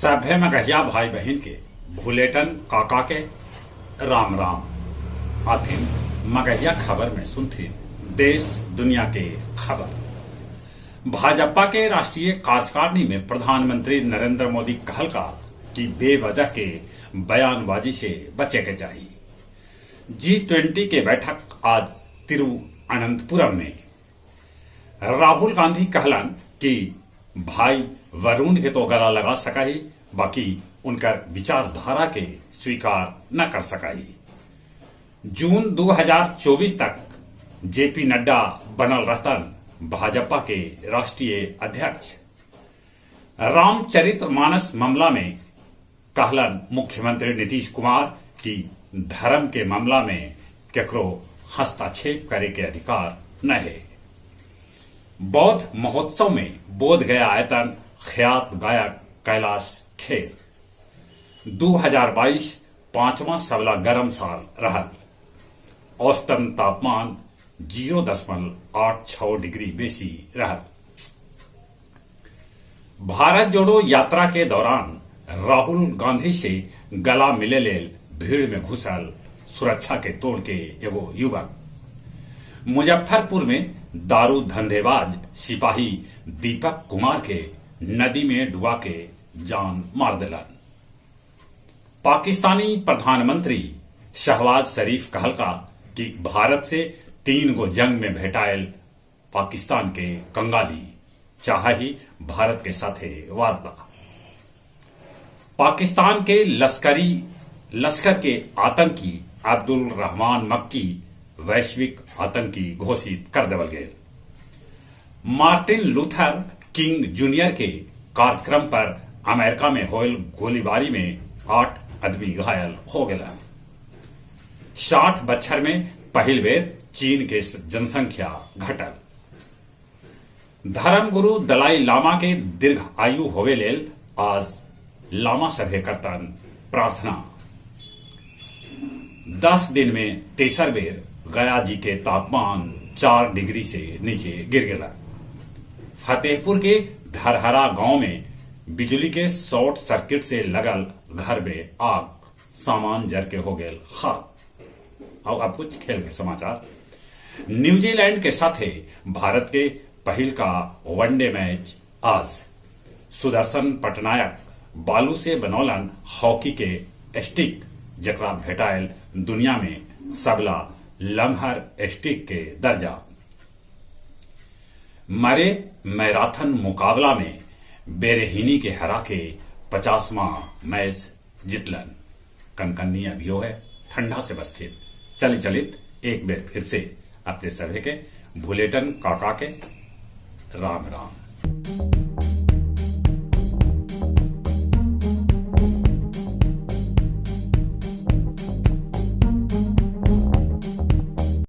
सभे मगहिया भाई बहिन के भुलेटन काका के राम राम। आथिन मगहिया खबर में सुनथिन देश दुनिया के खबर। भाजपा के राष्ट्रीय कार्यकारिणी में प्रधानमंत्री नरेंद्र मोदी कहलका कि बेवजह के बयानबाजी से बचे के चाही। जी-20 के बैठक आज तिरुअनंतपुरम में। राहुल गांधी कहलन कि भाई वरुण के तो गला लगा सका ही, बाकी उनकर विचारधारा के स्वीकार न कर सका ही। जून 2024 तक जेपी नड्डा बनल रहतन भाजपा के राष्ट्रीय अध्यक्ष। रामचरित मानस मामला में कहलन मुख्यमंत्री नीतीश कुमार कि धर्म के मामला में केकरो हस्तक्षेप करे के अधिकार न है। बौद्ध महोत्सव में बोध गया आयतन ख्यात गायक कैलाश खेर। 2022 पांचवा सबला गरम साल रहल। औसतन तापमान 0.86 डिग्री बेसी रहल। भारत जोड़ो यात्रा के दौरान राहुल गांधी से गला मिले लेल भीड़ में घुसल सुरक्षा के तोड़ के एगो युवक। मुजफ्फरपुर में दारू धंधेबाज सिपाही दीपक कुमार के नदी में डुबा के जान मार देलन। पाकिस्तानी प्रधानमंत्री शहबाज शरीफ कहलका कि भारत से 3 गो जंग में भेटायल पाकिस्तान के कंगाली चाह ही भारत के साथे वार्ता। पाकिस्तान के लश्कर के आतंकी अब्दुल रहमान मक्की वैश्विक आतंकी घोषित कर देवल गए। मार्टिन लूथर किंग जूनियर के कार्यक्रम पर अमेरिका में होयल गोलीबारी में 8 आदमी घायल हो गया। 60 बच्छर में पहिल बेर चीन के जनसंख्या घटल। धर्मगुरु दलाई लामा के दीर्घ आयु होवे लेल आज लामा सभे करतन प्रार्थना। 10 दिन में तेसर बेर गया जी के तापमान 4 डिग्री से नीचे गिर गया। फतेहपुर के धरहरा गांव में बिजली के शॉर्ट सर्किट से लगल घर में आग, सामान जर के हो गए खाक। और अब कुछ खेल के समाचार। न्यूजीलैंड के साथे भारत के पहिल का वनडे मैच आज। सुदर्शन पटनायक बालू से बनौलन हॉकी के स्टिक, जकरा भेटायल दुनिया में सबला लम्हर स्टिक के दर्जा। मरे मैराथन मुकाबला में बेरेहिनी के हरा के 50वां मैच जितलन। कनकन्नी अभियो है, ठंडा से बस्थित। चली चलित एक बेर फिर से अपने सभे के भुलेटन काका के राम राम।